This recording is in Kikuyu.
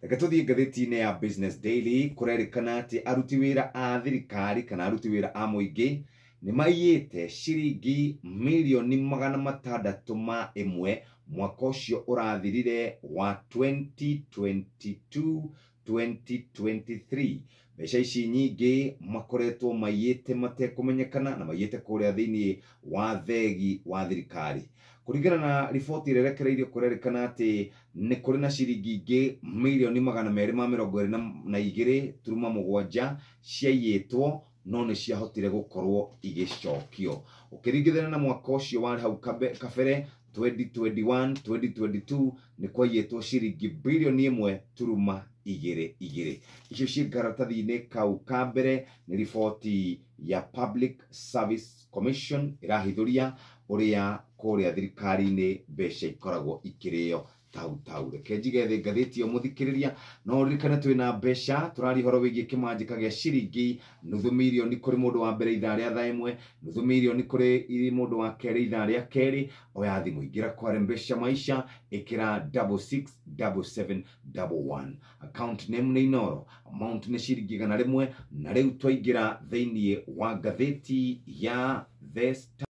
Reke tũthiĩ ngathĩti-inĩ ya Business Daily. Kũrerĩkana atĩ aruti wĩra a thirikari kana aruti wĩra a mũingĩ nĩ maiyĩte ciringi mirioni 601 mwaka ũcio ũrathirire wa 2022 2023. Mbeca ici nyingĩ makoretwo maiyĩte matekũmenyekana na maiyĩte kũrĩa thĩinĩ wa thegi wa thirikari. Kũringana na riboti ĩrĩa ĩrekereirio, kũrerĩkana atĩ nĩ kũrĩ na ciringi ingĩ mirioni 222.7 ciaiyĩtwo no nĩ ciahotire gũkorwo igĩcokio. Ũkĩringithania na mwaka ũcio warĩ hau kabere 2021 2022, nĩ kwaiyĩtwo ciringi birioni 1.22. Icio ciĩ karatathi-inĩ kau ka mbere. Nĩ riboti ya Public Service Commission ĩrahithũria ũrĩa kũrĩa thirikari-inĩ mbeca ikoragwo ikĩrĩo tau tau. Reke njige thĩ ngathĩti ĩyo, mũthikĩrĩria. No ũririkane twĩna mbeca, tũraria ũhoro wĩgiĩ kĩmanjĩka gĩa ciringi 500,000 kũrĩ mũndũ wa mbere ithaa rĩa thaa 1, 500,000 kũrĩ mũndũ wa kerĩ ithaa rĩa kerĩ. Oya thimũ, ingĩra kware Mbeca Maisha, ĩkĩra 667711, account name nĩ Inoro, amount nĩ ciringi 100. Na rĩu twaingĩra thĩinĩ wa ngathĩti ya The Star.